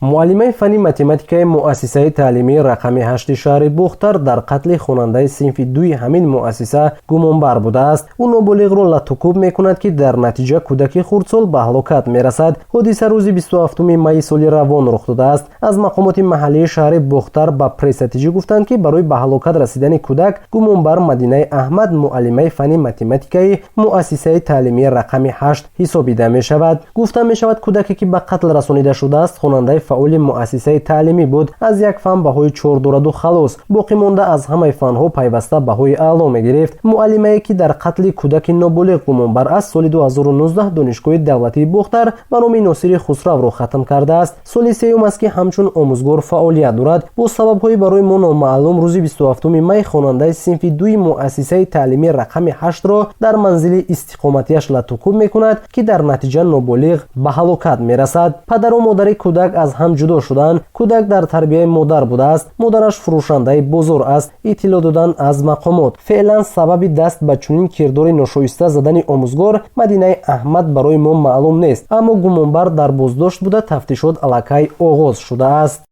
Муаллимаи фанни математикаи муассисаи таълимии рақами 8-и шаҳри Бохтар дар қатли хонандаи синфи 2-и ҳамин муассиса гумонбар будааст. Ӯ ноболиғро латукӯб мекунад, ки дар натиҷа кӯдаки хурдсол ба ҳалокат мерасад. Ҳодиса рӯзи 27 майи соли равон рух додааст. Аз мақомоти маҳаллии шаҳри Бохтар ба Пресса ТЖ гуфтанд, ки барои ба ҳалокат расидани кӯдак гумонбар Мадинаи Аҳмад, муаллимаи фанни математикаи муассисаи таълимии рақами 8 ҳисобида мешавад. Гуфта мешавад, кӯдаке, ки ба қатл расонида шудааст, хонандаи фаъоли муассисаи таълимӣ буд. Аз як фан баҳои 4 дораду халос, боқӣ монда аз ҳамаи фанҳо пайваста баҳои аъло мегирифт. Муаллимае, ки дар қатли кӯдаки ноболиғ гумонбар аст, соли 2019 Донишгоҳи давлатии Бохтар ба номи Носири Хусравро хатм кардааст. Соли сеюм аст, ки ҳамчун омӯзгор фаъолият дорад. Бо сабабҳои барои мо номаълум рӯзи 27 май хонандаи синфи 2-и муассисаи таълимии рақами 8-ро дар манзили истиқоматиаш латукӯб мекунад, ки дар натиҷа ноболиғ ба ҳалокат мерасад. Падару модари кӯдак аз ҳам ҷудо шуданд. Кӯдак дар тарбияи модар будааст. Модараш фурӯшандаи бозор аст, иттилоъ додан аз мақомот. Феълан сабаби даст ба чунин кирдори ношоиста задани омӯзгор Мадинаи Аҳмад барои мо маълум нест, аммо гумонбар дар боздошт буда, тафтишот аллакай оғоз шудааст.